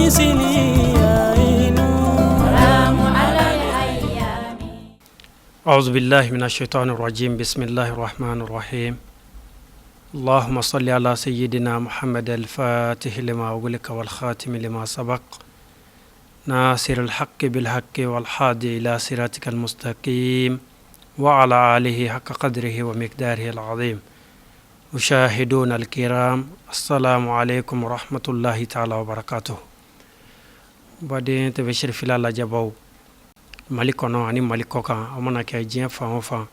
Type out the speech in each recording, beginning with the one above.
أعوذ بالله من الشيطان الرجيم. بسم الله الرحمن الرحيم. اللهم صل على سيدنا محمد الفاتح لما أغلق والخاتم لما سبق، ناصر الحق بالحق والهادي إلى صراطك المستقيم وعلى آله حق قدره ومقداره العظيم. مشاهدون الكرام، السلام عليكم ورحمة الله تعالى وبركاته. Baden TV Cherifila lajɛbaw, Mali kɔnɔ ani Mali kɔ kan, aw mana kɛ diɲɛ fan o fan,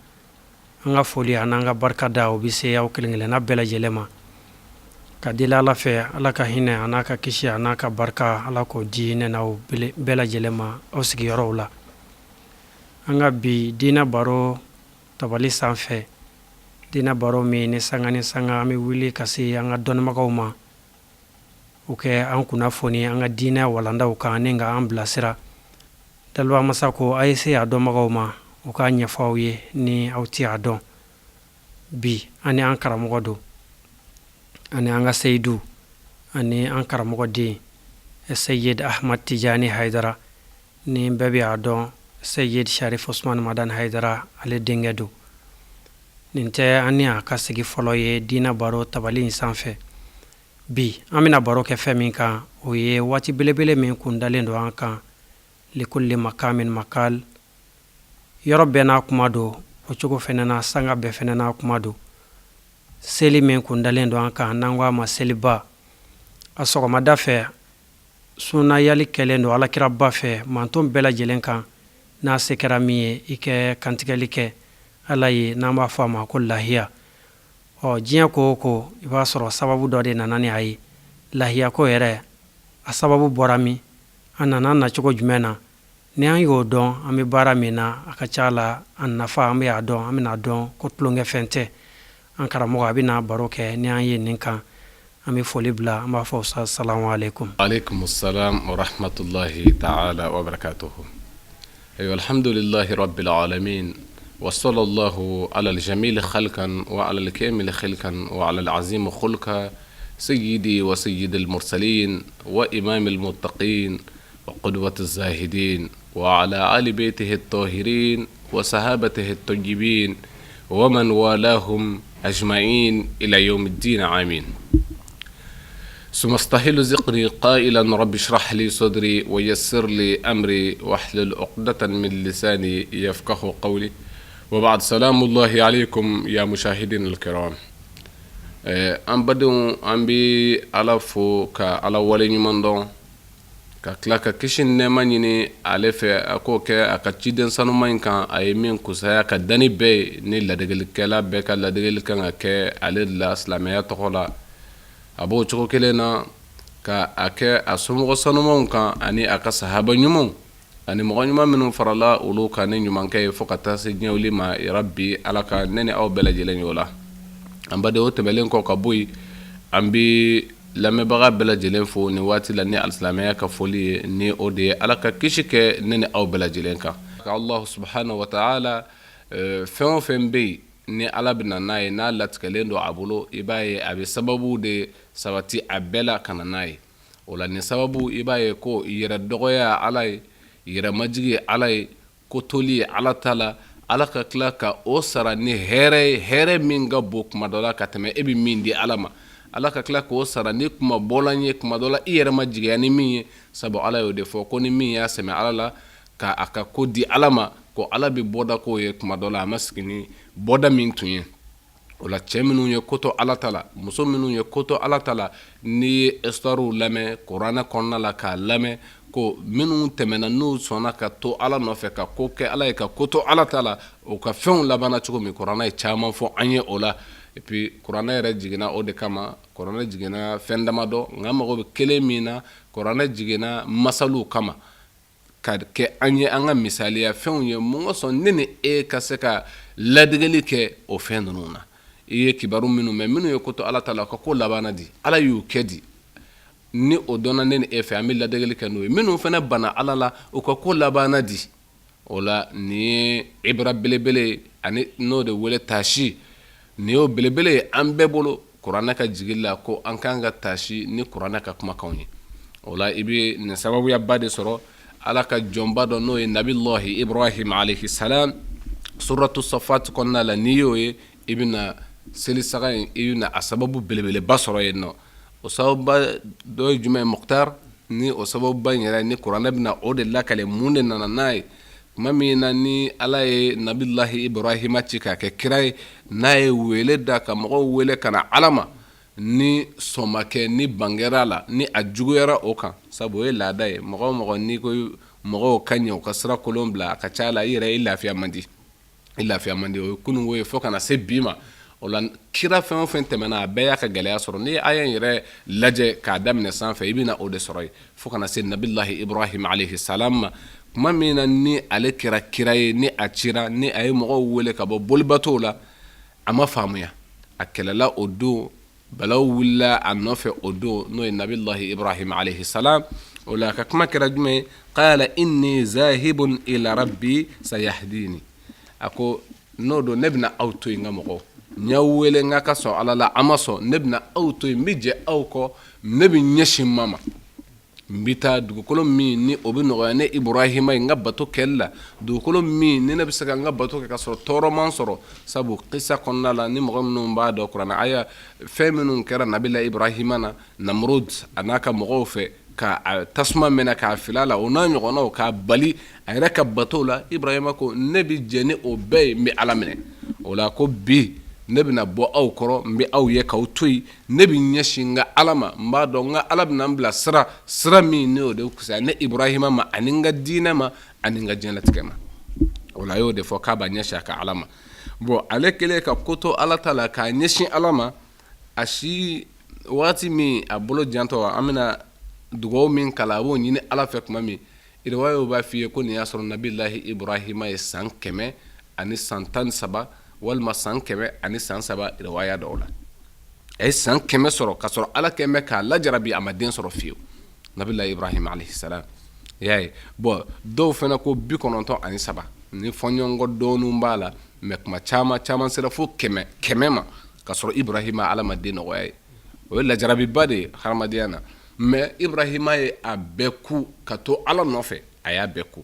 an ka foli ani an ka barikada, o bɛ se aw kelen kelenna bɛɛ lajɛlen ma. Ka deli Ala fɛ, Ala ka hinɛ a n'a ka kisi a n'a ka barika, Ala k'o di ne n'aw bɛɛ lajɛlen ma aw sigiyɔrɔw la. An ka bi diinɛ baro tabali sanfɛ, diinɛ baro min ni sanga ni sanga an bɛ wuli ka se an ka dɔnnibagaw ma, u kɛ an kunnafoni an ka diinɛ walandaw kan ni ka an bilasira. Daliba masa ko a ye se a dɔnbagaw ma, u k'a ɲɛfɔ aw ye ni aw tɛ a dɔn. Bi an ni an karamɔgɔ don, ani an ka seyidu, ani an karamɔgɔ den Seyid Ahmad Tijani Hayidara, ni bɛɛ bɛ a dɔn Seyid Sharif Usman Madani Hayidara, ale denkɛ don. Nin tɛ an ni a ka sigi fɔlɔ ye diinɛ baro tabali in sanfɛ. Bi an bɛna baro kɛ fɛn min kan, o ye waati belebele min kun dalen don an kan. Likulli makamin makal, yɔrɔ bɛɛ n'a kuma don, o cogo fɛnɛ na sanga bɛɛ fɛnɛ n'a kuma don. Seli min kun dalen don an kan, n'an ko a ma seliba, a sɔgɔmada fɛ sunnayali kɛlen don alakiraba fɛ manton bɛɛ lajɛlen kan. N'a se kɛra min ye, i kɛ kantigɛli kɛ Ala ye, n'an b'a fɔ a ma ko lahiya. Ɔ diɲɛ ko o ko, i b'a sɔrɔ sababu dɔ de nana ni a ye. Lahiya ko yɛrɛ, a sababu bɔra min, a nana nacogo jumɛn na, ni an y'o dɔn, an bɛ baara min na, a ka ca la a nafa an bɛ a dɔn, an bɛna dɔn ko tulonkɛfɛn tɛ. An karamɔgɔ, a bɛna baro kɛ ni an ye nin kan. An bɛ foli bila, an b'a fɔ salamu aleykum. Aleykum salam wa rahmatulahi ta'ala wa barakatuhu. Ayiwa, alhamdulilahi rabbil alamin wa sallallahu ala aljamil khalqan wa ala alkamil khilqan wa ala alazim khulqa sayyidi wa sayyidil mursalin wa imamil muttaqin wa qudwati zahidin wa ala ali baytihi at-tahirin wa sahabatihi at-tayyibin wa man walahum ajma'in ila yawmiddin, amin. ثم استهل ذكري قائلا رب اشرح لي صدري ويسر لي أمري واحلل عقدة من لساني يفقه قولي. وبعد، سلام الله عليكم يا مشاهدين الكرام. An badenw, an bɛ Ala fo ka Ala wale ɲuman dɔn, ka tila ka kisi nɛɛma ɲini ale fɛ, a k'o kɛ a ka ciden sanuma in kan, a ye min kusaya ka danni bɛɛ ye, ni ladegelikɛla bɛɛ ka ladegeli kan ka kɛ ale de la silamɛya tɔgɔ la. A b'o cogo kelen na ka a kɛ a somɔgɔ sanumanw kan, ani a ka sahaba ɲumanw, ani mɔgɔ ɲuman minnu farala olu kan ni ɲumankɛ ye fo ka taa se diɲɛ wuli ma. Yarabi, Ala ka ne ni aw bɛɛ lajɛlen y'o la. An baden, o tɛmɛlen kɔ ka bɔ yen, an bɛ lamɛnbaga bɛɛ lajɛlen fo nin waati la ni alisilamɛya ka foli ye, ni o de ye Ala ka kisi kɛ ne ni aw bɛɛ lajɛlen kan. Allahu subhanahu wa ta'ala, fɛn o fɛn bɛ yen ni Ala bɛ na n'a ye, n'a latigɛlen don a bolo, i b'a ye a bɛ sababu de sabati a bɛɛ la ka na n'a ye. O la, nin sababu, i b'a ye ko yɛrɛ dɔgɔya Ala ye, yɛrɛ majigi ye Ala ye, ko toli ye Ala ta la, Ala ka tila ka o sara ni hɛrɛ ye, hɛrɛ min ka bon kuma dɔ la ka tɛmɛ e bɛ min di Ala ma. Ala ka tila k'o sara ni kuma bɔlan ye kuma dɔ la i yɛrɛ ma jigiya ni min ye, sabu Ala y'o de fɔ ko ni min y'a sɛmɛ Ala la ka a ka ko di Ala ma, ko Ala bɛ bɔda k'o ye kuma dɔ la a ma sigi ni bɔda min tun ye. O la, cɛ minnu ye ko to Ala ta la, muso minnu ye ko to Ala ta la, n'i ye histoirew lamɛn kuranɛ kɔnɔna la, k'a lamɛn ko minnu tɛmɛna, n'u sɔnna ka to Ala nɔfɛ, ka ko kɛ Ala ye, ka ko to Ala ta la, o ka fɛnw labanna cogo min, kuranɛ ye caman fɔ an ye o la. Et puis kuranɛ yɛrɛ jiginna o de kama. Kuranɛ jiginna fɛn damadɔ, nka mago bɛ kelen min na, kuranɛ jiginna masaliw kama ka kɛ an ye, an ka misaliya fɛnw ye. Mun kosɔn ne ni e ka se ka ladegeli kɛ o fɛn ninnu na? I ye kibaru minnu mɛn, minnu ye ko to Ala ta la, ka ko labanna di, Ala y'u kɛ di, ni o dɔnna ne ni e fɛ, an bɛ ladegeli kɛ n'o ye. Minnu fana banna Ala la, u ka ko labanna di? O la, nin ye ibra belebele, ani n'o de wele taasi. Nin y'o belebele ye an bɛɛ bolo, kuranɛ ka jigi la, ko an k'an ka taasi ni kuranɛ ka kumakanw ye. O la i bɛ nin sababuyaba de sɔrɔ Ala ka jɔnba dɔ n'o ye nabilahi Ibrahim alayhi salam suratu safat kɔnɔna la, n'i y'o ye, i bɛna seli saga in, i bɛna a sababu belebeleba sɔrɔ yen nɔ. O sababuba dɔ ye jumɛn ye, Mukhtar? Ni o sababuba in yɛrɛ ni kuranɛ bɛna o de lakale, mun de nana n'a ye? Tuma min na ni Ala ye nabilahi Ibrahima ci k'a kɛ kira ye, n'a ye wele da ka mɔgɔw wele ka na Ala ma, ni sɔn ma kɛ, ni ban kɛra a la, ni a juguyara o kan, sabu o ye laada ye. Mɔgɔ o mɔgɔ n'i ko mɔgɔw ka ɲɛ u ka sira kolon bila, a ka ca la i yɛrɛ i lafiya man di, i lafiya man di. O ye kununko ye fo ka na se bi ma. O la kira fɛn o fɛn tɛmɛna, a bɛɛ y'a ka gɛlɛya sɔrɔ. N'i ye aya in yɛrɛ lajɛ k'a daminɛ sanfɛ, i bɛna o de sɔrɔ yen fo ka na se nabilahi Ibrahim alayhi salam ma. Tuma min na ni ale kɛra kira ye, ni a cira, ni a ye mɔgɔw wele ka bɔ bolibatow la, a ma faamuya, a kɛlɛla o don, balaw wulila a nɔfɛ o don, n'o ye nabilahi Ibrahim alayhi salam. O la a ka kuma kɛra jumɛn ye? Qala inni zahibun ila rabbi sayahdini. A ko n'o don, ne bɛna aw to yen, n ka mɔgɔw, n y'aw wele n ka sɔn Ala la, a ma sɔn, ne bɛna aw to yen, n bɛ jɛ aw kɔ, ne bɛ ɲɛsin ma ma, n bɛ taa dugukolo min ni o bɛ nɔgɔya ne Ibrahima ye n ka bato kɛli la, dugukolo min ni ne bɛ se ka n ka bato kɛ ka sɔrɔ tɔɔrɔ ma n sɔrɔ. Sabu kisa kɔnɔna la, ni mɔgɔ minnu b'a dɔn kuranɛ aya, fɛn minnu kɛra nabila Ibrahima na Namurud a n'a ka mɔgɔw fɛ, ka tasuma mɛnɛ k'a fili a la, o n'a ɲɔgɔnnaw, k'a bali a yɛrɛ ka bato la, Ibrahima ko ne bɛ jɛ ni o bɛɛ ye, n bɛ Ala minɛ. O la ko bi ne bɛna bɔ aw kɔrɔ, n bɛ aw ye k'aw to yen, ne bɛ ɲɛsin n ka Ala ma, n b'a dɔn n ka Ala bɛna n bila sira, sira min n'o de fisaya ne Ibrahima ma, ani n ka diinɛ ma, ani n ka diɲɛlatigɛ ma. O la a y'o de fɔ k'a b'a ɲɛsin a ka Ala ma. Bon, ale kɛlen ka ko to Ala ta la k'a ɲɛsin Ala ma, a si waati min a bolo jantɔ, an bɛna dugawu min kalan, a b'o ɲini Ala fɛ tuma min, riwayaw b'a f'i ye ko nin y'a sɔrɔ nabilahi Ibrahima ye san 113 walima san 103. Riwaya dɔw la, a ye san 100 sɔrɔ ka sɔrɔ Ala kɛlen bɛ k'a lajarabi, a ma den sɔrɔ fiyewu, nabila Ibrahim alayhi salam. I y'a ye? Bon, dɔw fana ko 93, ni fɔɲɔgɔnkɔ dɔɔninw b'a la, mais kuma caman caman sera fo 100 ma ka sɔrɔ Ibrahima Ala ma den nɔgɔya ye. O ye lajarabiba de ye hadamadenya na. Mais Ibrahima ye a bɛɛ ku ka to Ala nɔfɛ, a y'a bɛɛ ku.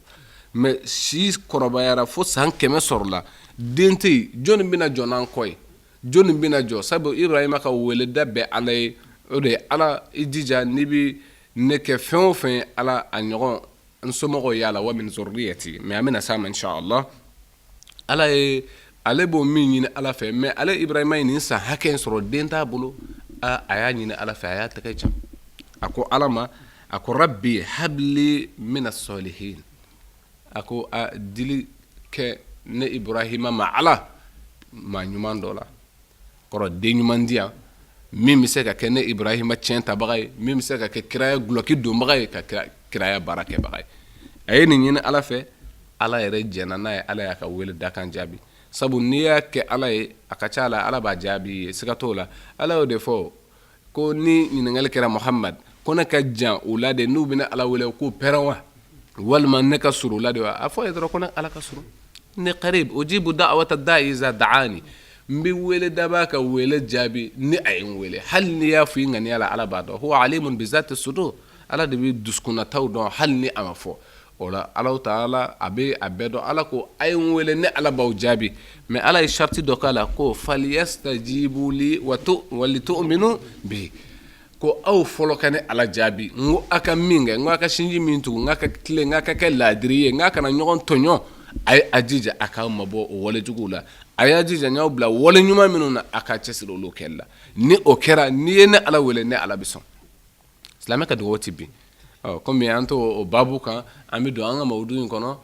Mais si kɔrɔbayara fo san 100 sɔrɔla, den tɛ yen. Jɔnni bɛna jɔ n'an kɔ ye? Jɔnni bɛna jɔ? Sabu Ibrahima ka weleda bɛɛ Ala ye, o de ye: Ala, i jija, n'i bɛ ne kɛ fɛn o fɛn ye, Ala, a ɲɔgɔn n somɔgɔw y'a la, wa min zurriyati. Mais an bɛna s'a ma inshallah. Ala ye, ale b'o min ɲini Ala fɛ. Mais ale Ibrahima ye nin san hakɛ in sɔrɔ, den t'a bolo. A y'a ɲini Ala fɛ, a y'a tɛgɛ jan, a ko Ala ma, a ko rabbi habli mina salihin. A ko a dili kɛ ne Ibrahima ma, Ala, maa ɲuman dɔ la kɔrɔ, den ɲuman di yan min bɛ se ka kɛ ne Ibrahima tiɲɛ tabaga ye, min bɛ se ka kɛ kiraya gulɔki donbaga ye, ka kiraya baara kɛbaga ye. A ye nin ɲini Ala fɛ, Ala yɛrɛ jɛnna n'a ye, Ala y'a ka wele dakan jaabi. Sabu n'i y'a kɛ Ala ye, a ka ca la Ala b'a jaabi ye, siga t'o la. Ala y'o de fɔ ko ni ɲininkali kɛra Muhamad ko ne ka jan u la de, n'u bɛna Ala wele k'u pɛrɛn wa, walima ne ka surun u la de wa, a fɔ ye dɔrɔn ko ne Ala ka surun, inni qarib ujibu da'wata da'i iza da'ani. N bɛ wele dabaa ka wele jaabi ni a ye n wele. Hali n'i y'a fɔ i ŋaniya la, Ala b'a dɔn. Huwa alimun bi zati sudur. Ala de bɛ dusukunnataw dɔn hali ni a ma fɔ. O la Ala taala a bɛ a bɛɛ dɔn. Ala ko a ye n wele, ne Ala b'aw jaabi. Mais Ala ye sariti dɔ k'a la ko falyastajibu li wa litu'minu bi, ko aw fɔlɔ ka ne Ala jaabi. N ko a ka min kɛ, n ko a ka sinji min tugu, n k'a ka tilen, n k'a ka kɛ laadiri ye, n k'a kana ɲɔgɔn tɔɲɔ, a ye a jija a k'aw mabɔ o wale juguw la. A y'a jija, n y'aw bila wale ɲuman minnu na, a k'a cɛsiri olu kɛli la. Ni o kɛra, n'i ye ne Ala wele, ne Ala bɛ sɔn. Silamɛ ka dugawu tɛ bin. Komi an to o baabu kan, an bɛ don an ka mawudu in kɔnɔ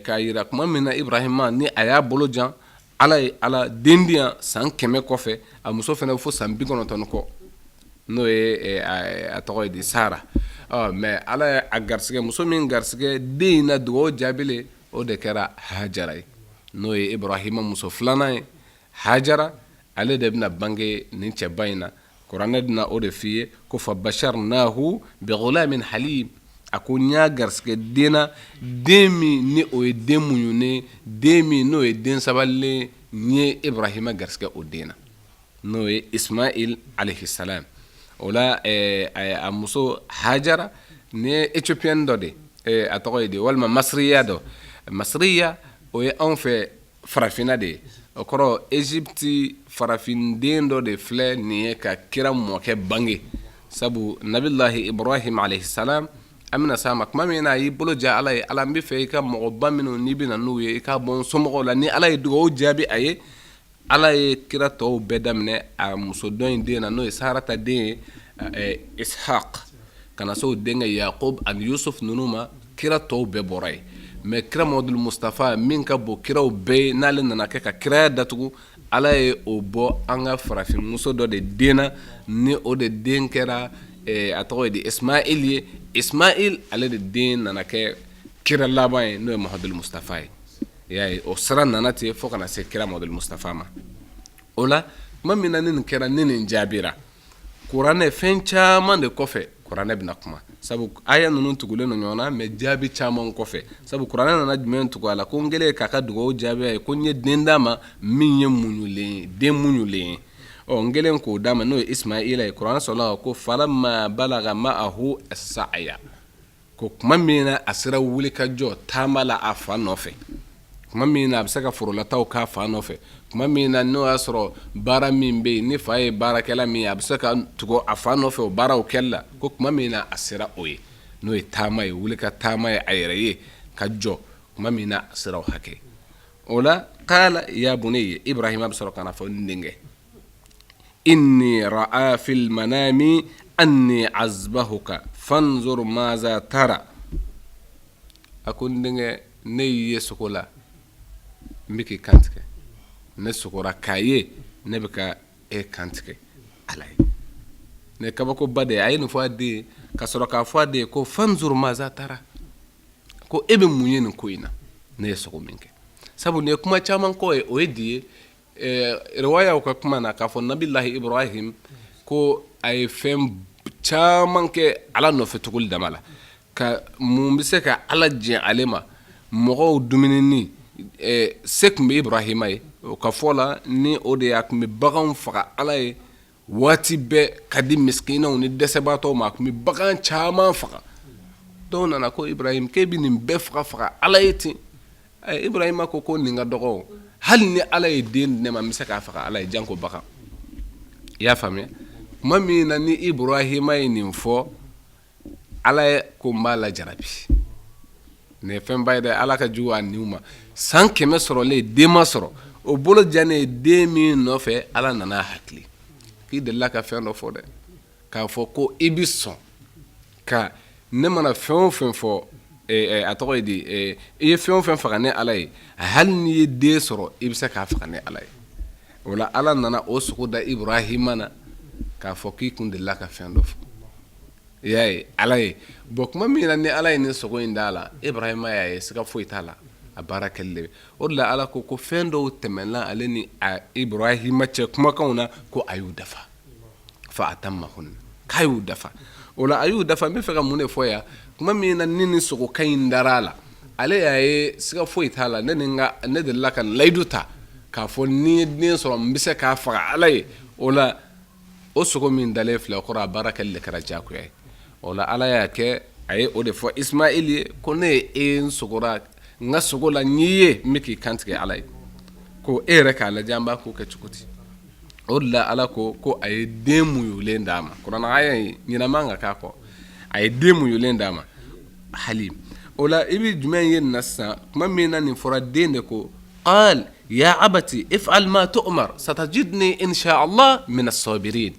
k'a yira tuma min na Ibrahima ni a y'a bolo jan, Ala ye Ala den di yan san 100 kɔfɛ, a muso fana fo san 90 kɔ, n'o ye a tɔgɔ ye di, Sara. Mais Ala ye a garisɛgɛ, muso min garisɛgɛ den in na, dugawu jaabilen, o de kɛra Hajara ye, n'o ye Ibrahima muso filanan ye. Hajara, ale de bɛna bange nin cɛba in na. Kuranɛ bɛna o de f'i ye ko fa basharnahu bi ghulamin halim. A ko n y'a garisɛgɛ den na, den min ni o ye den muɲunen, den min n'o ye den sabalilen. N ye Ibrahima garisɛgɛ o den na, n'o ye Ismail alayhi salam. O la a muso Hajara ni ye éthiopienne dɔ de ye, a tɔgɔ ye di, walima masiriya dɔ. Masiriya, o ye anw fɛ farafinna de ye. O kɔrɔ, Egypte farafinden dɔ de filɛ nin ye ka kira mɔkɛ bange, sabu nabilahi Ibrahim alayhi salam, an bɛna s'a ma, tuma min na a y'i bolo ja Ala ye, Ala, n bɛ fɛ i ka mɔgɔba minnu n'i bɛna n'u ye, i k'a bɔ n somɔgɔw la. Ni Ala ye dugawu jaabi a ye, Ala ye kira tɔw bɛɛ daminɛ a muso dɔ in den na, n'o ye Sarata den ye, Ishaq, ka na se o denkɛ Yakub ani Yusuf ninnu ma. Kira tɔw bɛɛ bɔra yen, mais kira Mamadu Mustafa min ka bon kiraw bɛɛ ye, n'ale nana kɛ ka kiraya datugu, Ala ye o bɔ an ka farafinmuso dɔ de den na, ni o de den kɛra a tɔgɔ ye di, Ismail ye. Ismail, ale de den nana kɛ kira laban ye, n'o ye Mamadu Mustafa ye. I y'a ye, o sira nana ten fo ka na se kira Mamadu Mustafa ma. O la, tuma min na ni nin kɛra, ni nin jaabira, kuranɛ fɛn caman de kɔfɛ, kuranɛ bɛna kuma, sabu aya ninnu tugulen don ɲɔgɔn na, mais jaabi caman kɔfɛ. Sabu kuranɛ nana jumɛn tugu a la? Ko n kɛlen k'a ka dugawu jaabi a ye, ko n ye den d'a ma min ye muɲulen ye, den muɲulen ye. Ɔ, n kɛlen k'o d'a ma, n'o ye Ismaila ye, kuranɛ sɔrɔla ko falamma balaga ma'ahu as-sa'ya, ko tuma min na a sera wuli ka jɔ taama la a fa nɔfɛ, tuma min na a bɛ se ka forolataw k'a fa nɔfɛ, tuma min na n'o y'a sɔrɔ baara min bɛ yen, ni fa ye baarakɛla min ye, a bɛ se ka tugu a fa nɔfɛ o baaraw kɛli la, ko tuma min na a sera o ye, n'o ye taama ye, wuli ka taama ye a yɛrɛ ye ka jɔ, tuma min na a sera o hakɛ o la, qala ya bunayya, Ibrahima bɛ sɔrɔ ka na fɔ n denkɛ, inni ra'a fil manami anni azbahuka fanzur maza tara. A ko n denkɛ, ne y'i ye sogo la, n bɛ k'i kantigɛ. Ne sogora k'a ye ne bɛ ka e kantigɛ Ala ye. Ne kabakoba de ye. A ye nin fɔ a den ye, ka sɔrɔ k'a fɔ a den ye ko fanzur maza tara, ko e bɛ mun ye nin ko in na, ne ye sogo min kɛ? Sabu nin ye kuma caman kɔ ye. O ye di ye riwayaw ka kuma na k'a fɔ nabilahi Ibrahim ko a ye fɛn caman kɛ Ala nɔfɛ tuguli dama la, ka mun bɛ se ka Ala jɛ ale ma. Mɔgɔw dumuni se tun bɛ Ibrahima ye, o ka fɔ la, ni o de ye, a tun bɛ baganw faga Ala ye waati bɛɛ ka di misikinaw ni dɛsɛbaatɔw ma. A tun bɛ bagan caman faga. Dɔw nana ko Ibrahim, k'e bɛ nin bɛɛ faga faga Ala ye ten? Ibrahima ko ko nin ka dɔgɔ, hali ni Ala ye den di ne ma, n bɛ se k'a faga Ala ye, janko bagan. I y'a faamuya? Tuma min na ni Ibrahima ye nin fɔ, Ala ye ko n b'a lajarabi. Nin ye fɛnba ye dɛ. Ala ka jugu a niw ma. San 100 sɔrɔlen, den ma sɔrɔ. O bolo jannen ye den min nɔfɛ, Ala nana a hakili k'i delila ka fɛn dɔ fɔ dɛ, k'a fɔ ko i bɛ sɔn ka ne mana fɛn o fɛn fɔ, a tɔgɔ ye di, i ye fɛn o fɛn faga ne Ala ye, hali n'i ye den sɔrɔ, i bɛ se k'a faga ne Ala ye. O la, Ala nana o sogo da Ibrahima na k'a fɔ k'i kun delila ka fɛn dɔ fɔ, i y'a ye, Ala ye. Bon, tuma min na ni Ala ye nin sogo in d'a la, Ibrahima y'a ye siga foyi t'a la, a baara kɛli de. O de la, Ala ko ko fɛn dɔw tɛmɛna ale ni Ibrahima cɛ kumakanw na, ko a y'u dafa, fa atammahunna, k'a y'u dafa. O la, a y'u dafa. N bɛ fɛ ka mun de fɔ yan? Tuma min na ni nin sogokan in dara a la, ale y'a ye siga foyi t'a la, ne ni n ka ne delila ka layidu ta k'a fɔ ni n ye den sɔrɔ, n bɛ se k'a faga Ala ye. O la, o sogo min dalen filɛ, o kɔrɔ a baara kɛli de kɛra diyagoya ye. O la, Ala y'a kɛ a ye o de fɔ Ismail ye, ko ne ye e n sogora n ka sogo la, n y'i ye n bɛ k'i kantigɛ Ala ye, ko e yɛrɛ k'a lajɛ, an b'a ko kɛ cogo di? O de la, Ala ko ko a ye den muɲulen d'a ma. Kuranɛ aya in ɲinɛ man ka k'a kɔ. A ye den muɲulen d'a ma hali o la. I bɛ jumɛn ye nin na sisan? Tuma min na nin fɔra, den de ko qal ya abati if'al ma tu'mar satajidni insha Allah min as-sabirin.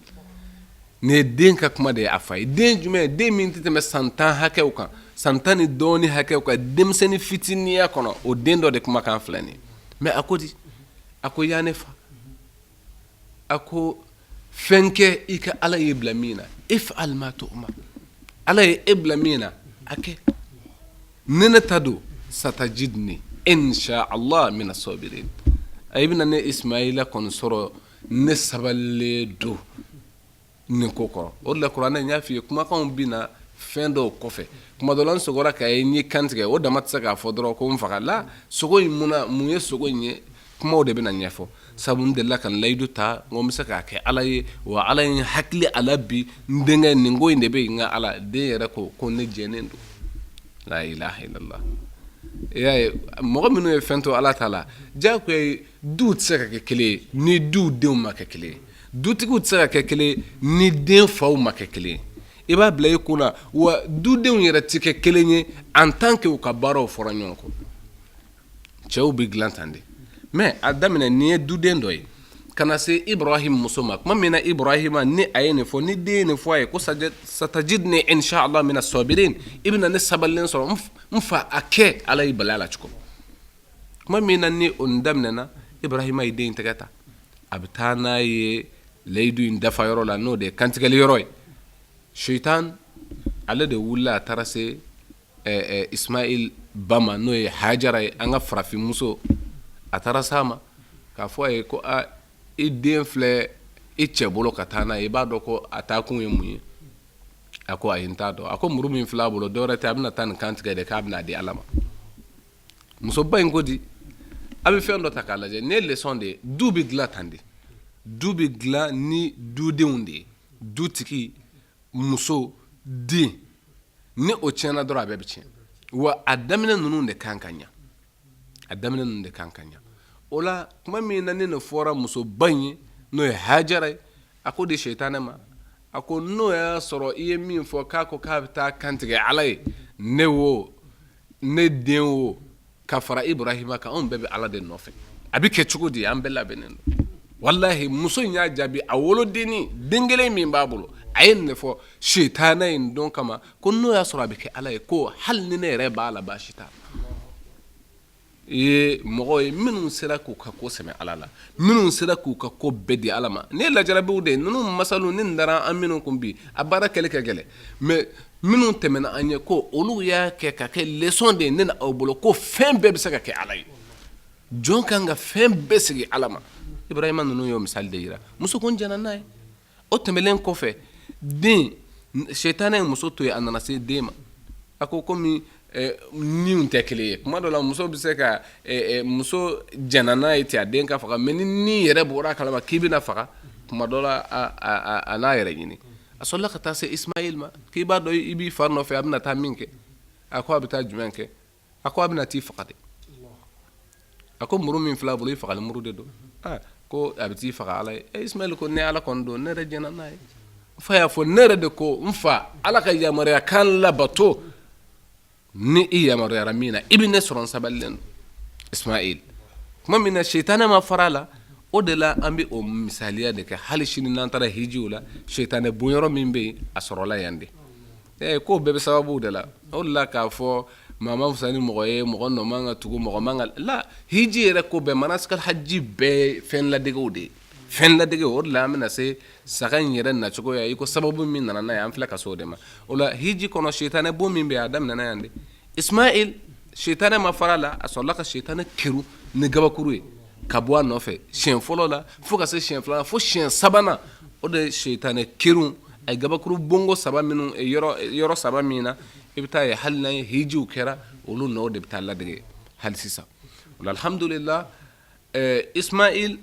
Nin ye den ka kuma de ye a fa ye. Den jumɛn? Den min tɛ tɛmɛ san 10 hakɛw kan, san 10 ni dɔɔni hakɛw kan, denmisɛnnin fitiniya kɔnɔ, o den dɔ de kumakan filɛ nin ye. Mais a ko di? A ko ya ne fa, a ko fɛn kɛ i ka Ala ye bila min na, if'al ma tu'mar, Ala ye e bila min na, a kɛ. Ne ne ta don, satajidni insha Allah min as-sabirin, a i bɛna ne Ismaila kɔni sɔrɔ ne sabalilen don nin ko kɔrɔ. O de la, kuranɛ, n y'a f'i ye, kumakanw bɛ na fɛn dɔw kɔfɛ. Kuma dɔ la, n sogora k'a ye n ye kantigɛ, o dama tɛ se k'a fɔ dɔrɔn ko n faga la sogo in. Mun na? Mun ye sogo in ye? Kumaw de bɛna ɲɛfɔ, sabu n delila ka n layidu ta, n ko n bɛ se k'a kɛ Ala ye, wa Ala ye n hakili a la bi. N denkɛ, nin ko in de bɛ yen. N ka Ala, den yɛrɛ ko ko ne jɛnnen don. La ilaha illallah. I y'a ye, mɔgɔ minnu ye fɛn to Ala ta la, diyagoya ye. Du tɛ se ka kɛ kelen ye ni du denw ma kɛ kelen ye. Dutigiw tɛ se ka kɛ kelen ye ni den faw ma kɛ kelen ye. I b'a bila i kun na wa, dudenw yɛrɛ tɛ kɛ kelen ye en tant que u ka baaraw fɔra ɲɔgɔn kɔ. Cɛw bɛ dilan tan de. Mais a daminɛ nin ye duden dɔ ye ka na se Ibrahim muso ma. Tuma min na Ibrahima ni a ye nin fɔ, ni den ye nin fɔ a ye ko satajidni inshallah mina sabirin, i bɛna ne sabalilen sɔrɔ, n fa, a kɛ Ala y'i bali a la cogo. Tuma min na ni o nin daminɛna, Ibrahima ye den in tɛgɛ ta, a bɛ taa n'a ye layidu in dafa yɔrɔ la, n'o de ye kantigɛli yɔrɔ ye. Seitan ale de wulila, a taara se Ismail ba ma, n'o ye Hajara ye, an ka farafinmuso. A taara s'a ma k'a fɔ a ye ko aa, i den filɛ i cɛ bolo ka taa n'a ye, i b'a dɔn ko a taa kun ye mun ye? A ko ayi, n t'a dɔn. A ko muru min filɛ a bolo, dɔwɛrɛ tɛ, a bɛna taa nin kan tigɛ de, k'a bɛna di Ala ma. Musoba in ko di? A bɛ fɛn dɔ ta k'a lajɛ, nin ye leçon de ye. Du bɛ dilan tan de. Du bɛ dilan ni dudenw de ye, dutigi, muso, den. Ni o tiɲɛna dɔrɔn, a bɛɛ bɛ tiɲɛ. Wa a daminɛ ninnu de kan ka ɲa, a daminɛ ninnu de kan ka ɲa. O la, tuma min na ni nin fɔra musoba in ye, n'o ye Hajara ye, a ko di seitanɛ ma? A ko n'o y'a sɔrɔ i ye min fɔ, k'a ko k'a bɛ taa kantigɛ Ala ye, ne wo, ne den wo, ka fara Ibrahima kan, anw bɛɛ bɛ Ala de nɔfɛ. A bɛ kɛ cogo di? An bɛɛ labɛnnen don. Walahi, muso in y'a jaabi, a wolodennin den kelen min b'a bolo, a ye nin de fɔ seitanɛ in don kama, ko n'o y'a sɔrɔ a bɛ kɛ Ala ye, ko hali ni ne yɛrɛ b'a la, baasi t'a la. I ye mɔgɔ ye minnu sera k'u ka ko sɛmɛ Ala la, minnu sera k'u ka ko bɛɛ di Ala ma. Nin ye lajarabiw de ye. Ninnu masalu ni nin dara an minnu kun bi, a baara kɛli ka gɛlɛn. Mais minnu tɛmɛna an ɲɛ, ko olu y'a kɛ ka kɛ leçon de ye ne na aw bolo, ko fɛn bɛɛ bɛ se ka kɛ Ala ye. Jɔn kan ka fɛn bɛɛ sigi Ala ma. Ibrahima ninnu y'o misali de yira. Muso ko n jɛnna n'a ye. O tɛmɛnen kɔfɛ, den, sɛtanɛ ye muso to yen, a nana se den ma. A ko komi niw tɛ kelen ye, kuma dɔ la muso bɛ se ka muso jɛnna n'a ye ten, a den ka faga. Mais ni ni yɛrɛ bɔra a kalama k'i bɛna faga, kuma dɔ la a n'a yɛrɛ ɲini. A sɔrɔla ka taa se Ismail ma, k'i b'a dɔn i b'i fa nɔfɛ, a bɛna taa min kɛ. A ko a bɛ taa jumɛn kɛ? A ko a bɛna t'i faga de. A ko muru min filɛ a bolo, i fagali muru de don. Ko a bɛ t'i faga Ala ye. Ismail ko ne Ala kɔni don, ne yɛrɛ jɛnna n'a ye. N fa y'a fɔ, ne yɛrɛ de ko n fa, Ala ka yamaruya kan labato. Ni i yamaruyara min na, i bɛ ne sɔrɔ n sabalilen don. Ismail, tuma min na sitanɛ ma fara a la, o de la an bɛ o misaliya de kɛ hali sini n'an taara hijiw la. Sitanɛ bonyɔrɔ min bɛ yen, a sɔrɔla yan de. Ko bɛɛ bɛ sababu de la. O de la k'a fɔ maa man fisa ni mɔgɔ ye, mɔgɔ nɔ man ka tugu mɔgɔ man ka la. Hiji yɛrɛ ko bɛɛ, manasikal haji bɛɛ fɛn ladegew de ye, fɛn ladege. O de la an bɛna se saga in yɛrɛ nacogo ye, i ko sababu min nana n'a ye, an filɛ ka se o de ma. O la hiji kɔnɔ, sitanɛ bon min bɛ yen, a daminɛna yan de. Ismail, sitanɛ ma fara a la, a sɔrɔla ka sitanɛ kerun ni gabakuru ye ka bɔ a nɔfɛ siɲɛ fɔlɔ la, fo ka se siɲɛ filanan, fo siɲɛ sabanan. O de ye sitanɛ kerun, a ye gabakuru bonko saba minnu, yɔrɔ saba min na, i bɛ taa ye hali n'an ye hijiw kɛra, olu nɔw de bɛ taa ladege hali sisan. O la, alhamdulillah, Ismail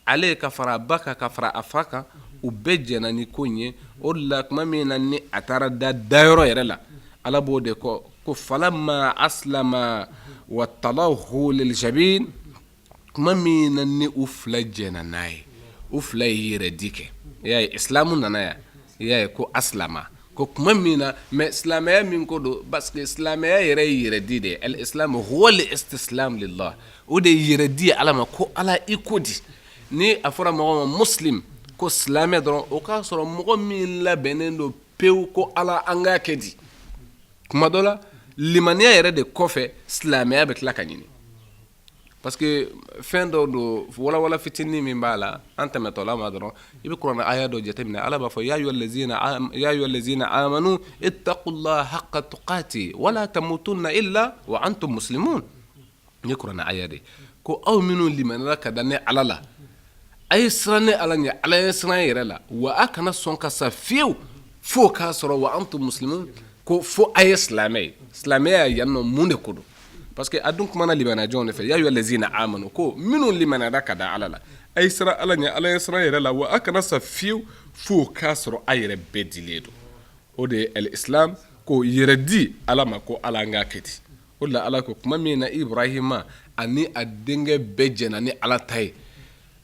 ale ka fara a ba kan, ka fara a fa kan, u bɛɛ jɛnna ni ko in ye. O de la tuma min na ni a taara da dayɔrɔ yɛrɛ la, Ala b'o de kɔ ko falamma aslama wa tallahu liljabin. Tuma min na ni u fila jɛnna n'a ye, u fila ye yɛrɛ di kɛ. I y'a ye, isilamu nana yan. I y'a ye ko aslama, ko tuma min na. Mais silamɛya min ko don, parce que silamɛya yɛrɛ ye yɛrɛ di de ye. Al islam huwa al istislam lillah. O de ye yɛrɛ di ye Ala ma, ko Ala i ko di. Ni a fɔra mɔgɔ ma muslim, ko silamɛ dɔrɔn, o k'a sɔrɔ mɔgɔ min labɛnnen don pewu, ko Ala an k'a kɛ di. Kuma dɔ la, limaniya yɛrɛ de kɔfɛ, silamɛya bɛ tila ka ɲini, parce que fɛn dɔw don. Walawala fitinin min b'a la, an tɛmɛtɔla ma dɔrɔn, i bɛ kuranɛ aya dɔ jateminɛ. Ala b'a fɔ ya ayyuha allazina amanu ittaqullaha haqqa tuqati wala tamutunna illa wa antum muslimun. Nin ye kuranɛ aya de, ko aw minnu limaniyara ka da ne Ala la, a ye siran ne Ala ɲɛ Ala ye siran yɛrɛ la, wa a kana sɔn ka sa fiyewu fo k'a sɔrɔ wa antum muslimun, ko fo a ye silamɛ ye. Silamɛya yan nɔ, mun de ko don? Parce que a dun kumana limaniya jɔnw de fɛ, ya ayyuha lazina amanu, ko minnu limaniyara ka da Ala la, a ye siran Ala ɲɛ, Ala ɲɛsiran yɛrɛ la, wa a kana sa fiyewu f'o k'a sɔrɔ a yɛrɛ bɛɛ dilen don. O de ye al-islam, ko yɛrɛ di Ala ma, ko Ala an k'a kɛ ten. O de la Ala ko tuma min na Ibrahima ani a denkɛ bɛɛ jɛnna ni Ala ta ye,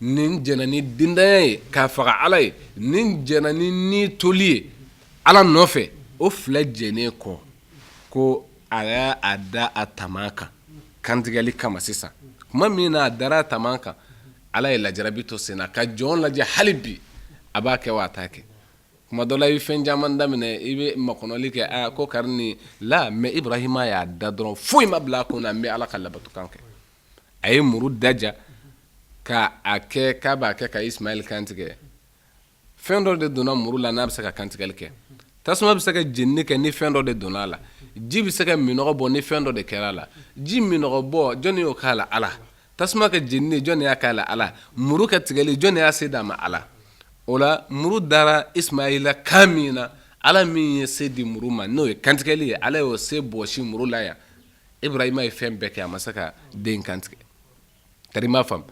nin jɛnna ni dendanya ye k'a faga Ala ye, nin jɛnna ni ni toli ye Ala nɔfɛ, o fila jɛnnen kɔ, ko a y'a a da a tama kan kantigɛli kama. Sisan tuma min na a dara a tama kan, Ala ye lajarabi to sen na ka jɔn lajɛ hali bi a b'a kɛ wa a t'a kɛ. Kuma dɔ la i bɛ fɛn caman daminɛ, i bɛ makɔnɔli kɛ, aa ko kari nin la, mais Ibrahima y'a da dɔrɔn, foyi ma bila a kun na, n bɛ Ala ka labatokan kɛ. A ye muru daja ka a kɛ k'a b'a kɛ ka Ismaël kantigɛ. Fɛn dɔ de donna muru la n'a bɛ se ka kantigɛli kɛ. Tasuma bɛ se ka jenini kɛ ni fɛn dɔ de donna a la. Ji bɛ se ka minɔgɔ bɔ ni fɛn dɔ de kɛra a la. Ji minɔgɔ bɔ, jɔnni y'o k'a la? Ala. Tasuma ka jenini, jɔnni y'a k'a la? Ala. Muru ka tigɛli, jɔnni y'a se d'a ma? Ala. O la muru dara Ismaila kan min na, Ala min ye se di muru ma, n'o ye kantigɛli ye, Ala y'o se bɔsi muru la yan. Ibrahima ye fɛn bɛɛ kɛ, a ma se ka den kantigɛ. Tari m'a faamu.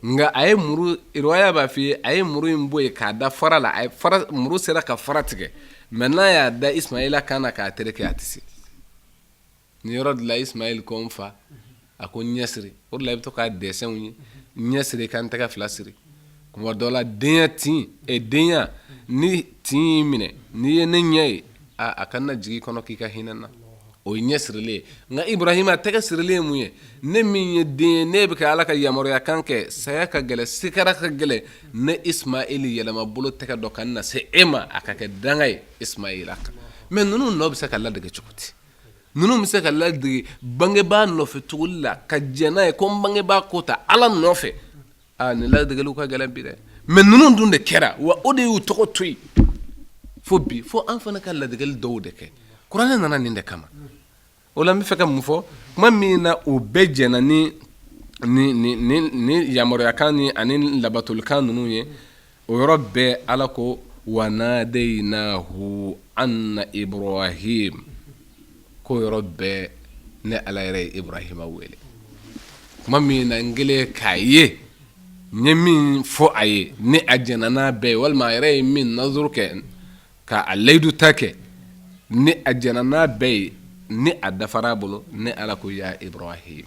Nka a ye muru, riwaya b'a f'i ye, a ye muru in bɔ yen k'a da fara la, a ye fara, muru sera ka fara tigɛ, mais n'a y'a da Ismaila kan na k'a tereke, a tɛ se. Nin yɔrɔ de la Ismail ko n fa, a ko n ɲɛ siri. O de la i bɛ to k'a dɛsɛnw ye, n ɲɛ siri ka n tɛgɛ fila siri. Kuma dɔ la denya tin e denya ni tin y'i minɛ, n'i ye ne ɲɛ ye, a a kana jigin i kɔnɔ k'i ka hinɛ n na. O ye ɲɛ sirilen ye. Nka Ibrahima tɛgɛ sirilen ye mun ye? Ne min ye den ye, ne bɛ ka Ala ka yamaruya kan kɛ, saya ka gɛlɛn, sikara ka gɛlɛn, ne Ismail yɛlɛma bolo tɛgɛ dɔ ka na se e ma, a ka kɛ danga ye Ismaila kan. Mais ninnu nɔ bɛ se ka ladege cogo di? Ninnu bɛ se ka ladege bangebaa nɔfɛ tuguli la ka jɛn n'a ye ko n bangebaa ko ta Ala nɔfɛ. Aa, nin ladegeliw ka gɛlɛn bi dɛ. Mais ninnu dun de kɛra, wa o de y'u tɔgɔ to yen fo bi. Fo an fana ka ladegeli dɔw de kɛ. Kuranɛ nana nin de kama. O la n bɛ fɛ ka mun fɔ? Tuma min na o bɛɛ jɛnna ni ni ni ni ni yamaruyakan ni ani labatolikan ninnu ye, o yɔrɔ bɛɛ Ala ko wa nadaynahu anna Ibrahim, ko yɔrɔ bɛɛ ne Ala yɛrɛ ye Ibrahima wele. Tuma min na n kɛlen k'a ye, n ye min fɔ a ye, ni a jɛnna n'a bɛɛ ye, walima a yɛrɛ ye min nazuru kɛ ka a layidu ta kɛ, ni a jɛnna n'a bɛɛ ye, ni a dafara a bolo, ne Ala ko ya Ibrahim,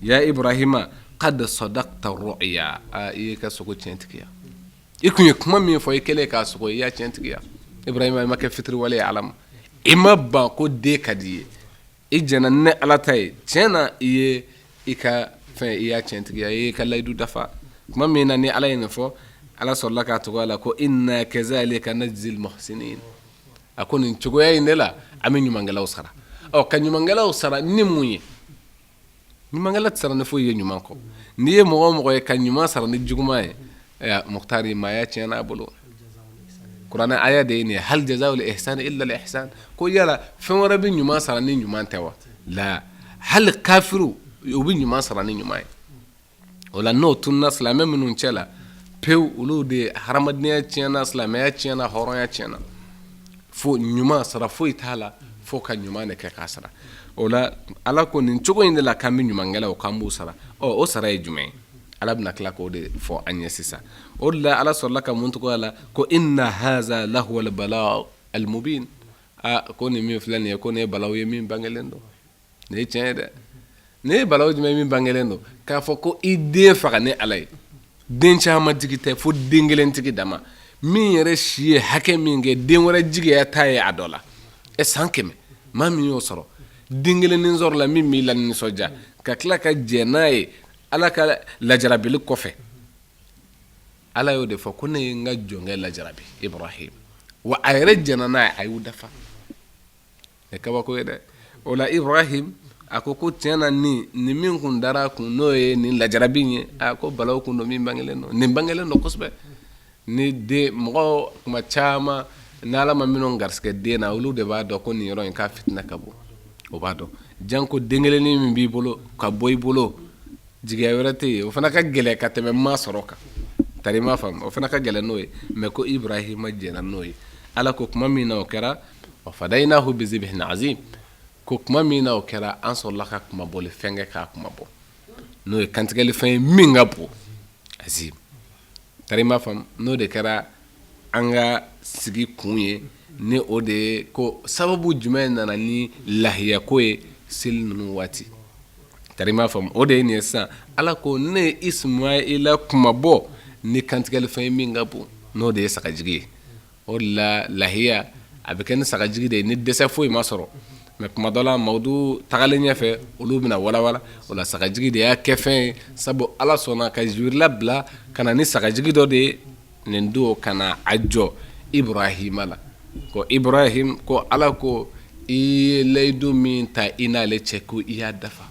ya Ibrahima qad sadaqta ru'ya, aa i y'i ka sogo tiɲɛtigiya. I kun ye kuma min fɔ, i kɛlen k'a sogo, i y'a tiɲɛtigiya. Ibrahima, i ma kɛ fitiriwale ye Ala ma, i ma ban ko den ka di i ye, i jɛnna ne Ala ta ye. Tiɲɛ na, i ye i ka fɛn, i y'a tiɲɛtigiya, i y'i ka layidu dafa. Tuma min na ni Ala ye nin fɔ, Ala sɔrɔla k'a tugu a la ko inna kazalika najzil muhsinin, a ko nin cogoya in de la an bɛ ɲumankɛlaw sara. Ɔ, ka ɲumankɛlaw sara ni mun ye? Ɲumankɛla tɛ sara ni foyi ye ɲuman kɔ. N'i ye mɔgɔ o mɔgɔ ye ka ɲuman sara ni juguman ye, Mukutari, maaya tiɲɛna a bolo. Kuranɛ aya de ye nin ye, hal jazaul ihsan illa al ihsan, ko yala fɛn wɛrɛ bɛ ɲuman sara ni ɲuman tɛ wa? La, hali kafiru u bɛ ɲuman sara ni ɲuman ye. O la n'o tununa silamɛ minnu cɛ la pewu, olu de hadamadenya tiɲɛna, silamɛya tiɲɛna, hɔrɔnya tiɲɛna. Fo ɲuman sara foyi t'a la, fo ka ɲuman de kɛ k'a sara. O la Ala ko nin cogo in de la k'an bɛ ɲumankɛlaw k'an b'u sara. Ɔ, o sara ye jumɛn ye? Ala bɛna tila k'o de fɔ an ye sisan. O de la Ala sɔrɔla ka mun tugu a la? Ko inna haza lahuwal bala almubin, aa ko nin min filɛ nin ye, ko nin ye balawu ye min bangelen don. Nin ye tiɲɛ ye dɛ. Nin ye balawu jumɛn min bangelen don? K'a fɔ ko i den faga ni Ala ye. Den caman tigi tɛ, fo den kelen tigi dama min yɛrɛ si ye hakɛ min kɛ, den wɛrɛ jigiya t'a ye a dɔ la. Ɛ, san 100, maa min y'o sɔrɔ, den kelen nin sɔrɔ la min b'i la nisɔndiya, ka tila ka jɛn n'a ye Ala ka lajarabili kɔfɛ. Ala y'o de fɔ ko ne ye n ka jɔnkɛ lajarabi Ibrahim, wa a yɛrɛ jɛnna n'a ye, a y'u dafa. Nin kabako ye dɛ. O la Ibrahim a ko ko tiɲɛ na, nin nin min kun dara a kun, n'o ye nin lajarabi in ye, a ko balawu kun don min bangelen don. Nin bangelen don kosɛbɛ. Ni den mɔgɔ kuma caman ni Ala ma minnu garisɛgɛ den na, olu de b'a dɔn ko nin yɔrɔ in k'a fitinɛ ka bon. O b'a dɔn janko den kelennin min b'i bolo ka bɔ i bolo, jigiya wɛrɛ tɛ yen. O fana ka gɛlɛn ka tɛmɛ ma sɔrɔ kan. Tari m'a faamu, o fana ka gɛlɛn n'o ye. Mais ko Ibrahima jɛnna n'o ye. Ala ko tuma min na o kɛra, wa fadaynahu bizibhin azim. Ko tuma min na o kɛra, an sɔrɔla ka kunmabɔli fɛn kɛ k'a kunmabɔ, n'o ye kantigɛli fɛn ye min ka bon, azim. Tari i m'a faamu, n'o de kɛra an ka sigi kun ye, ni o de ye ko sababu jumɛn nana ni lahiyako ye seli ninnu waati. Tari i m'a faamu, o de ye nin ye sisan. Ala ko ne ye Ismaila kunmabɔ ni kantigɛli fɛn ye min ka bon, n'o de ye sagajigi ye. O de la lahiya a bɛ kɛ ni sagajigi de ye ni dɛsɛ foyi ma sɔrɔ. Mais kuma dɔ la, mawudu tagalen ɲɛfɛ, olu bɛna walawala. O la sagajigi de y'a kɛ fɛn ye, sabu Ala sɔnna ka Jibirila bila ka na ni sagajigi dɔ de ye nin don, ka na a jɔ Ibrahima la, ko Ibrahim, ko Ala ko i ye layidu min ta i n'ale cɛ, ko i y'a dafa,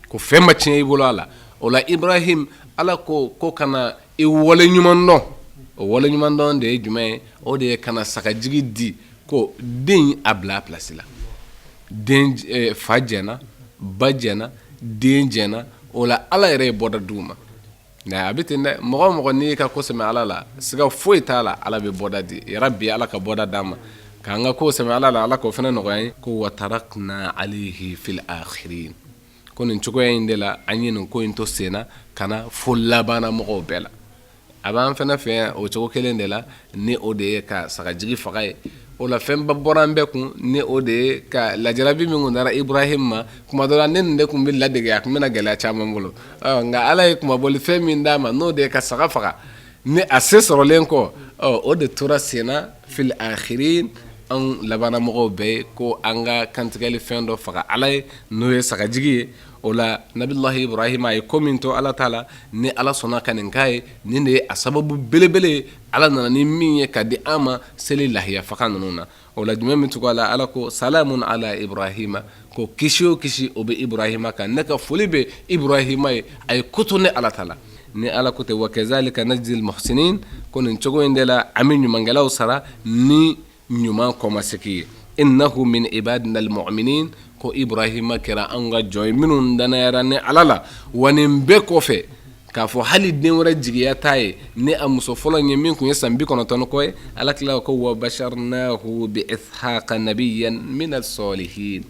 ko fɛn ma tiɲɛ i bolo a la. O la Ibrahim, Ala ko ka na i wale ɲuman dɔn. O wale ɲuman dɔn de ye jumɛn ye? O de ye ka na sagajigi di, ko den a bila a pilasi la. Den fa jɛnna, ba jɛnna, den jɛnna. O la Ala yɛrɛ ye bɔda d'u ma. Nka a bɛ ten dɛ, mɔgɔ o mɔgɔ n'i y'i ka ko sɛmɛ Ala la, siga foyi t'a la, Ala bɛ bɔda di. Yarabi, Ala ka bɔda d'an ma k'an ka ko sɛmɛ Ala la, Ala k'o fana nɔgɔya an ye. Ko wa tarakna alayhi fil akhirin, ko nin cogoya in de la an ye nin ko in to sen na ka na fo labanna mɔgɔw bɛɛ la. A b'an fana fɛ yan o cogo kelen de la, ni o de ye ka sagajigi faga ye. O la fɛnba bɔra an bɛɛ kun, ni o de ye ka lajarabi min kun dara Ibrahim ma. Kuma dɔ la ne nin de kun bɛ ladege, a kun bɛna gɛlɛya caman bolo. Nka Ala ye kunmabɔli fɛn min d'a ma, n'o de ye ka saga faga ni a se sɔrɔlen kɔ, o de tora senna fil akhirin, an labanna mɔgɔw bɛɛ ye, ko an ka kantigɛli fɛn dɔ faga Ala ye, n'o ye sagajigi ye. O la nabilahi Ibrahima a ye ko min to Ala ta la, ni Ala sɔnna ka nin k'a ye, nin de ye a sababu belebele ye Ala nana ni min ye ka di an ma seli lahiya faga ninnu na. O la jumɛn min tugu a la, Ala ko salamun ala Ibrahima, ko kisi o kisi o bɛ Ibrahima kan, ne ka foli bɛ Ibrahima ye, a ye ko to ne Ala ta la. Ni Ala ko ten, wa kazalika najzil muhsinin, ko nin cogo in de la an bɛ ɲumankɛlaw sara ni ɲuman kɔmasegin ye. Innahu min ibadina almu'minin, ko Ibrahima kɛra an ka jɔn ye minnu danayara ni Ala la. Wa nin bɛɛ kɔfɛ, k'a fɔ hali den wɛrɛ jigiya t'a ye ni a muso fɔlɔ ye min tun ye san 90 kɔ ye, Ala tila ko wa basharnahu bi ishaqa nabiyyan min as-salihin,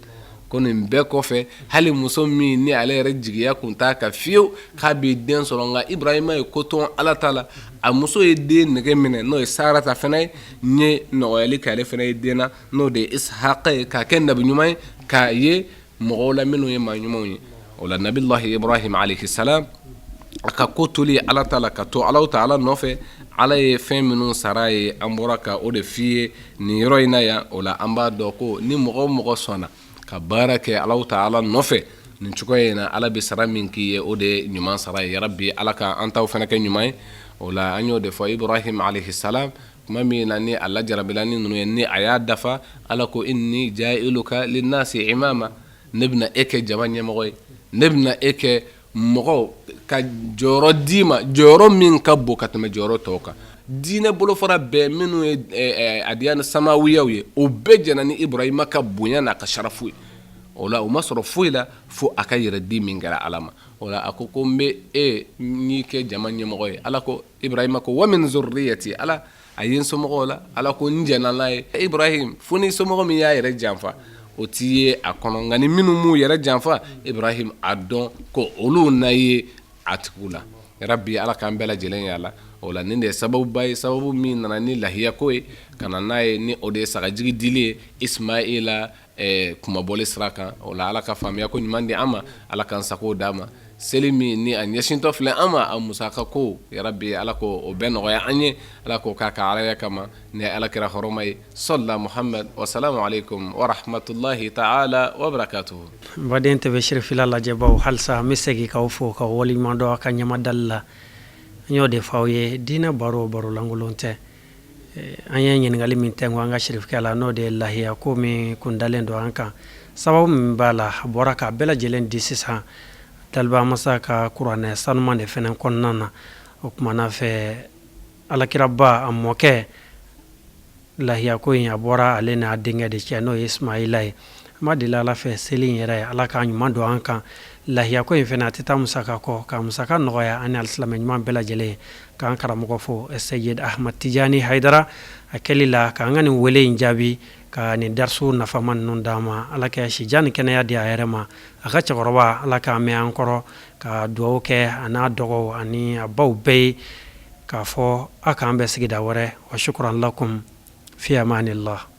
ko nin bɛɛ kɔfɛ hali muso min ni ale yɛrɛ jigiya kun t'a kan fiyewu k'a bɛ den sɔrɔ, nka Ibrahima ye ko to Ala ta la, a muso ye den nege minɛ, n'o ye Sarata fana ye, n ye nɔgɔyali kɛ ale fana ye den na, n'o de ye Ishaqa ye, k'a kɛ nabi ɲuman ye, k'a ye mɔgɔw la minnu ye maa ɲumanw ye. O la nabilahi Ibrahim alayhi salam, a ka ko toli Ala ta la, ka to Ala taala nɔfɛ, Ala ye fɛn minnu sara ye, an bɔra ka o de f'i ye nin yɔrɔ in na yan. O la an b'a dɔn ko ni mɔgɔ o mɔgɔ sɔnna ka baara kɛ Ala taala nɔfɛ nin cogoya in na, Ala bɛ sara min k'i ye, o de ye ɲuman sara ye. Yarabi, Ala ka an taw fana kɛ ɲuman ye. O la an y'o de fɔ, Ibrahim alayhi salam, tuma min na ni a lajarabila ni ninnu ye, ni a y'a dafa, Ala ko inni jailuka linnasi imama, ne bɛna e kɛ jama ɲɛmɔgɔ ye, ne bɛna e kɛ mɔgɔ ka jɔyɔrɔ d'i ma, jɔyɔrɔ min ka bon ka tɛmɛ jɔyɔrɔ tɔw kan. Diinɛ bolofara bɛɛ minnu ye adiyani samawiyaw ye, o bɛɛ jɛnna ni Ibrahima ka bonya n'a ka sarafu ye. O la o ma sɔrɔ foyi la fo a ka yɛrɛ di min kɛra Ala ma. O la a ko ko n bɛ e n'i kɛ jama ɲɛmɔgɔ ye. Ala ko Ibrahima ko wa min zurriyati, Ala a ye n somɔgɔw la, Ala ko n jɛnna n'a ye. Ibrahim, fo ni somɔgɔ min y'a yɛrɛ janfa, o t'i ye a kɔnɔ, nka ni minnu m'u yɛrɛ janfa, Ibrahim a dɔn ko olu na ye a tigiw la. Yarabi, Ala k'an bɛɛ lajɛlen y'a la. O la nin de ye sababuba ye, sababu min nana ni lahiya ko ye ka na n'a ye, ni o de ye sagajigi dili ye Ismaila kunmabɔli sira kan. O la Ala ka faamuya ko ɲuman di an ma, Ala k'an sago d'an ma. Seli min ni a ɲɛsintɔ filɛ an ma, a musaka ko, yarabi, Ala ko o bɛɛ nɔgɔya an ye, Ala k'o k'a ka alaya kama ni Ala kira hɔrɔma ye, sɔla Muhamad wasalamu aleykum warahmatulahi taala wabarakatuhu. N baden TV Sirifila lajɛbaw, halisa n bɛ segin k'aw fo k'aw waleɲuman dɔn aw ka ɲɛmadali la. N y'o de fɔ aw ye, diinɛ baro, baro lankolon tɛ. An ye ɲininkali min tɛ an ka sirifukɛ la, n'o de ye lahiya ko min kun dalen don an kan, sababu min b'a la, a bɔra k'a bɛɛ lajɛlen di sisan daliba masa ka kuranɛ sanuman de fana kɔnɔna na. O kumana fɛ, alakiraba a mɔkɛ lahiya ko in, a bɔra ale n'a denkɛ de cɛ, n'o ye Ismaila ye. An b'a deli Ala fɛ, seli in yɛrɛ, Ala k'a ɲuman don an kan. Lahiya ko in fana, a tɛ taa musaka kɔ, ka musaka nɔgɔya an ni alisilamɛ ɲuman bɛɛ lajɛlen ye. K'an karamɔgɔ fo, Seyid Ahmad Tijani Hayidara, a kɛli la k'an ka nin wele in jaabi. Ka nin darisu nafama ninnu d'an ma. Ala ka sijan ni kɛnɛya di a yɛrɛ ma, a ka cɛkɔrɔba, Ala k'a mɛn an kɔrɔ, ka dugawu kɛ a n'a dɔgɔw ani a baw bɛɛ ye, k'a fɔ a k'an bɛn sigida wɛrɛ. Wa shukran lakum fi amanillah.